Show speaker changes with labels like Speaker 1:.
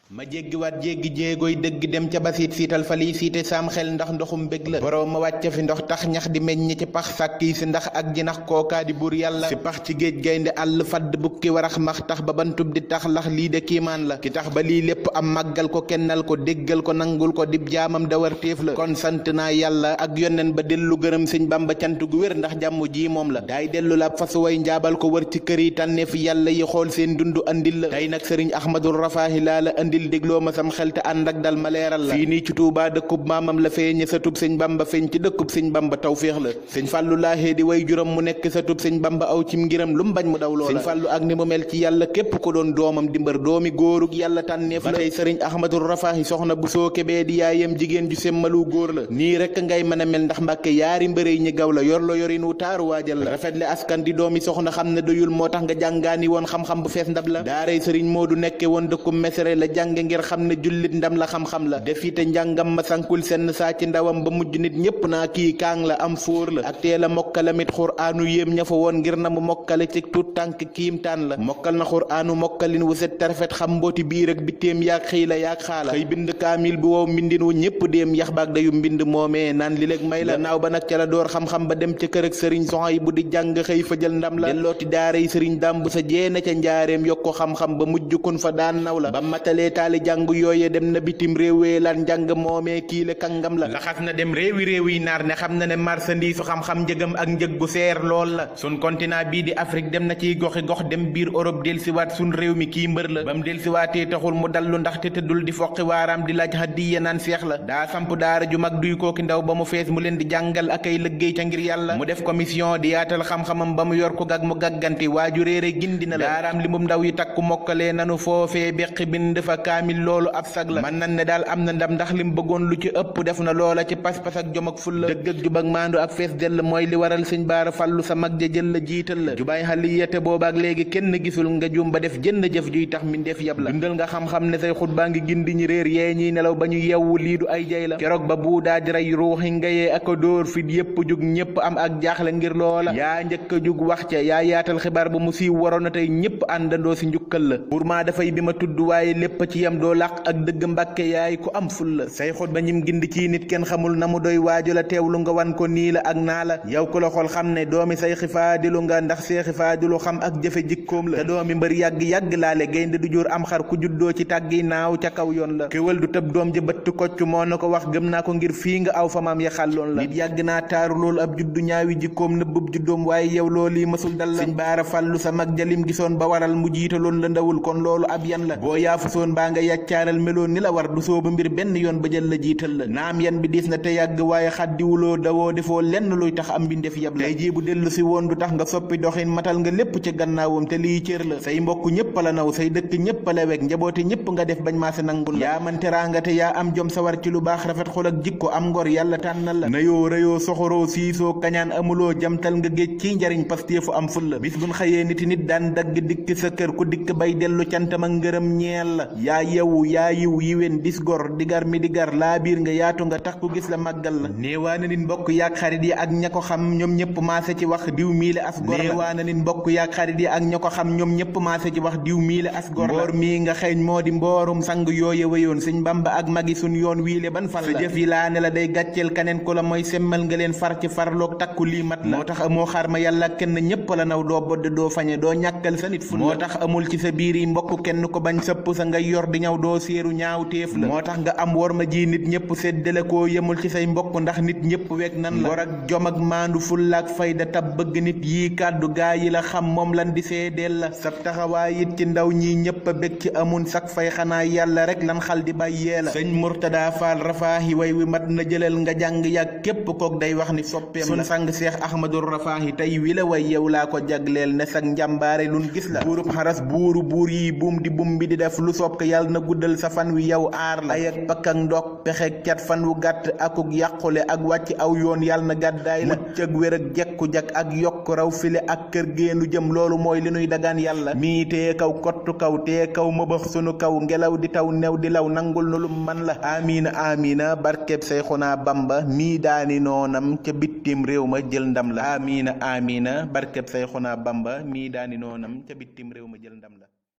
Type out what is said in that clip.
Speaker 1: ma jéggiwaat jéggi jéegoy dëgg dem ca basiit siital fa lii siite saam xel ndax ndoxum bég la boroom ma wàcce fi ndox tax ñax di meññ ci pax sàkki si ndax ak jinax kookaa di buur yàlla si pax ci géej gaynde àll fadd bukki warax max tax ba bantub di tax lax lii de kiimaan la ki tax ba lii lépp am màggal ko kennal ko déggal ko nangul ko dib jaamam da war téef la kon sant naa yàlla ak yonnen ba dellu gërëm sëñ Bamba cant gu wér ndax jàmm ji moom la daay dellu la fasu way njaabal ko wër ci kër yi tànneef yàlla yi xool seen dund andil la tey nag sëriñ Ahmadul Rafaahi laa la andil dégloo ma sam xel te ànd ak dal ma leeral la fii nii ci Tuubaa dëkkub maamam la feeñe satub sëñ Bamba feeñ ci dëkkub sëñ Bamba tawféex la sëñ Fàllu laaxee di way juróom mu nekk satub sëñ Bamba aw cim ngiram lu mu bañ mu daw loola sëñ Fàllu ak ni mu mel ci yàlla képp ko doon doomam di mbër doomi góorug yàlla tànneef la tey sëriñ Ahmadul Rafaahi soxna bu soo kebee di yaayam jigéen ju semmalu góor la nii rek ngay mën a mel ndax Mbàkke yaari mbërëy ñi gaw la yor la yorin wu taaru waajal la rafet le askan di doomi soxna xam ne doyul moo tax nga jàngaani woon xam-xam bu fees ndab la daaray sëriñ Moodu nekke woon dëkkum mesere la jànge ngir xam ne jullit ndam la xam-xam la defite njàngam ma sankul senn saa ci ndawam ba mujj nit ñépp naa kii kaang la am fóor la ak teel a mokkalamit xuraanu yéem ña fa woon ngir na mu mokkale ci tut tànk kiimtaan la mokkal na xuraanu mokkalin wu set tarafet xam mbooti biir ak bittéem yaag xëy la yaag xaala xëy bind kaamil bu wow mbindin wu ñépp déem yax baag dayu mbind moomee naan li léeg may la naaw ba nag ca la door xam-xam ba dem ca kër ak sëriñ Soxay bu di jàng xëy fa jël ndam la dellooti daara yi sëriñ dam bu sa jeena ca njaareem yokk ko xam-xam ba mujj kun fa daan naw la ba matalee taali jàng yooye dem na bitim réewee lan njàng moomee kii la kàngam la laxas na dem réew yi naar ne xam na ne marchandise su xam-xam njëgam ak njëg gu seer lool la sun continent bii di Afrique dem na ciy goxi gox dem biir Europe delsiwaat sun réew mi kii mbër la ba mu delsiwaatee taxul mu dallu ndaxte tëddul di foqi waaraam di laaj hadiya naan seex la daa samp daara ju mag duy kooki ndaw ba mu fees mu leen di jàngal ak ay lëggéey ca ngir yàlla mu def commission di yaatal xam-xamam ba mu yor ko gag mu gàgganti waaju réere gindina la daaraam li mum ndaw yi takku mokkalee nanu foofee beqi bind fa kaamil loolu ab sag la man nan ne daal am na ndam ndax lim bëggoon lu ci ëpp def na loola ci pas-pas ak jom ak fulla dëgg ak jub ak maandu ak fees dell mooy li waral sëñ Baara Fallu sa mag ja jël la jiital la jubaay xaliyate boobaak léegi kenn gisul nga jum ba def jënd jëf juy tax min def yab la dundal nga xam-xam ne say xutbaa ngi gindi ñi réer yee ñiy nelaw ba ñu yewwu lii du ay jay la keroog ba bu daa di rey ruuxi ngayee ak a dóor fit yépp jug ñépp am ak jaaxle ngir loola yaa njëkk a jug wax ca yaa yaatal xibaar ba mu siiw waroon na tey ñépp àndandoo si njukkal la pour maa dafay bi ma tudd waaye lépp ci yam doo làq ak dëgg Mbàkke yaay ku am ful la say xutba ñim gindi ci nit kenn xamul na mu doy waaju la teewlu nga wan ko nii la ak naa la yow ku la xool xam ne doomi say xifaadilu nga ndax see xifaadilu xam ak jëfe jikkoom la te doomi mbër yàgg-yàgg laale gaynde du jur am xar ku juddoo ci tàggi naaw ca kaw yoon la kéwal du tëb doom ja bëtt kocc moo na ko wax gëm naa ko ngir fii nga aw fa maam ya xàlloon la nit yàgg naa taaru loolu ab juddu ñaawi jikkoom nëbbub juddoom waaye yow loolu yi mësul dal la sëñ Baara Fallu sa mag jalim gisoon ba waral mu jiitaloon la ndawul kon loolu ab yan la boo yaafusoon baa nga yàccaaral meloon ni la war du soobu mbir benn yoon ba jël la jiital la naam yan bi diis na te yàgg waaye xaddiwuloo dawoo defoo lenn luy tax am mbindeef yab la tey jii bu dellu si woon du tax nga soppi doxin matal nga lépp ci gannaawam te lii cër la say mbokk ñépp la naw say dëkk ñépp la weg njaboote ñépp nga def bañ maase nangul la yaa man teraanga te yaa am jom sawar ci lu baax rafet xol ak jikko am ngor yàlla tànnal la nayoo rëyoo soxoroo siisoo kañaan amuloo jamtal nga géej ci njariñ pastéefu am ful la bis buñ xëyee nit daan dagg dikk sa kër ku dikk bay dellu cantam ak ngërëm ñeel la yaa yewu yaa yiw yiwen dis gor digar mi digar laa biir nga yaatu nga tax ku gis la màggal la néewaana nit mbokk yaag xarit yi ak ña ko xam ñoom ñëpp maase ci wax diw mii la as gor la néewaana nit mbokk yaag xarit yi ak ña ko xam ñoom ñëpp maase ci wax diw mii la as gor la mboor mii nga xeeñ moo di mboorum sang yooye wéyoon sëñ Bamba ak magi sun yoon wiile ban fan la sa jëf yi laa ne la day gàcceel kaneen ko la mooy semmal nga leen far ci farloog takku lii mat la moo tax amoo xaar ma yàlla kenn ñëpp la naw doo bodd doo fañe doo ñàkkal sa nit ful moo tax amul ci sa biir yi mbokk kenn ko bañ sëpp sa ngay yor di ñaw doo séeru ñaaw téef la moo tax nga am wor ma ji nit ñëpp séddale koo yemul ci say mbokk ndax nit ñëpp wekk nan la ngor ak jom ak maandu fullaak fayda tab bëgg nit yii kàddu gaa yi la xam moom lan di seedeel la sab taxawaay it ci ndaw ñi ñëpp a bég ci amun sak fay xanaa yàlla rek lan xal di bàyyee la sëñ Murtada Faal Rafaahi way wi mat na jëlal nga jàng yàgg képp kook day wax ni soppeem la sun sang Seex Ahmadul Rafaahi tey wi la way yow laa ko jagleel ne sag njàmbaare lun gis la buurub xaras buuru buur yi buum di bum bi di def lu sopp ko yàlla na guddal sa fan wi yow aar la ay ak pakk ak ndog pexek cat fan wu gàtt akuk yàqule ak wàcc aw yoon yàlla na gàddaay la mucc ak wér ak jekku jak ak yokk raw file ak kër géenu jëm loolu mooy li nuy dagaan yàlla mii tee kaw kottu kaw tee kaw mëbax sunu kaw ngelaw di taw new di law nangul nu lu man la amina amina barkeb Seyxuna Bamba mii daani noonam ca bittim réew ma jël ndam la amina amina barkeb Seyxuna Bamba mii daani noonam ca bittim réew ma jël ndam la